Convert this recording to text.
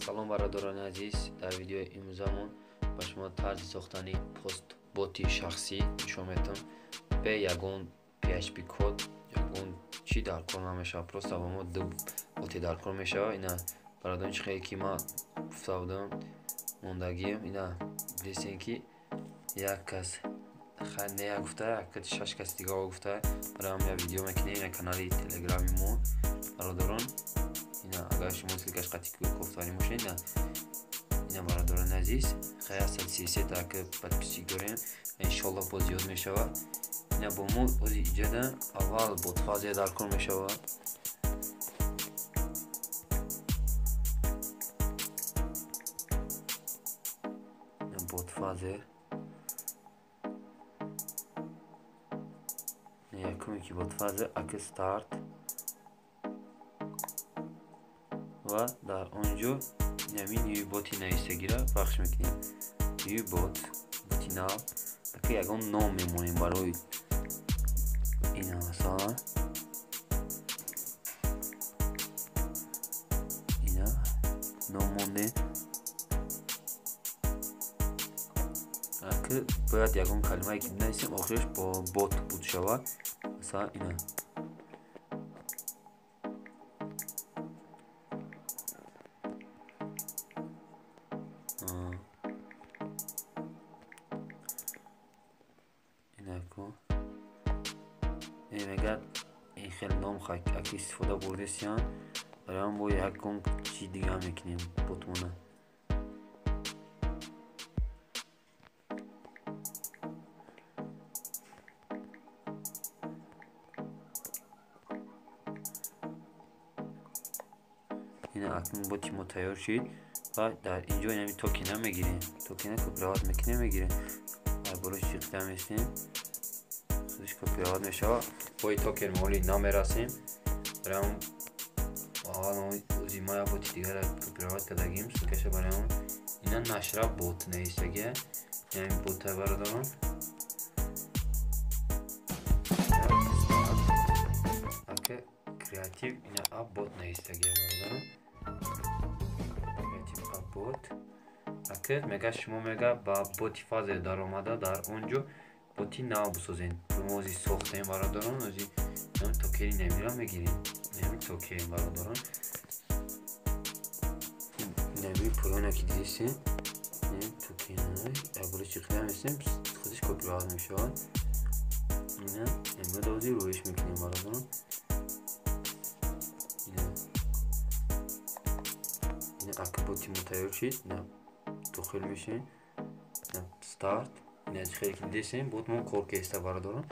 Салом бародарони азиз, дар видеои имрӯзамон ба шумо тарзи сохтани постботи шахсӣ нишон медиҳам. Бе ягон PHP код, ягон чӣ дар кор намешавад. Просто ба мо ду боти дар кор мешавад. Ина бародарон, чӣ хеле ки ман гуфта будам, мондагиам ина дидем ки як кас хайр не як гуфта, як шаш кас дига гуфта. Барои як видео мекунем ина канали телеграми мо бародарон. Ина агар шумо ссылкаш қатъи кофтанӣ бошед, ина бародарони азиз, хайр 133 та подписчик дорем, иншоалло боз зиёд мешавад. Ина бо мо ози иҷода аввал ботфазия дар кор мешавад. Ботфазер якуме ки ботфазер аки старт ва дар он ҷо ҳамин new боти нависагиро пахш мекунем. New bot, боти нав, аки ягон ном мемонем барои ина, масалан ина ном мондем. Аки бояд ягон калимае ки бинависем, охираш бо бот буд шавад. Масалан ина мегӯяд ин хел ном аки истифода бурдесиян, барои ҳам бо ягон чи дига мекунем ботмона. Ина акнун боти мо тайёр шид ва дар ин ҷо инами токена мегирем. Токена копировать мекунем, мегирем. Болош чиқида местем, худиш копировать мешавад. Бо ин токен мо ҳоли намерасем. Барои аввал ози ма як боти дигара копировать кардагим, ссылкаша барои он. Ина нашра бот нависагия. Инами бота бародарон. Ака креатив ина ап бот нависагия бародарон. Креатив ап бот. Ака мега шумо мега ба боти фазе даромада дар он ҷо боти нав бисозем. Мо ози сохтем бародарон, ози токени намира мегирем. Нами токен бародарон. Нами поёна ки дидесем, токен як бора чиқида местем, худиш копировать мешавад. Ина намира ози рӯиш мекунем бародарон. Ина ака боти мо тайёр шид, ина дохил мешем. Старт. Ина хеле ки дидесем, бот мо кор кеста бародарон.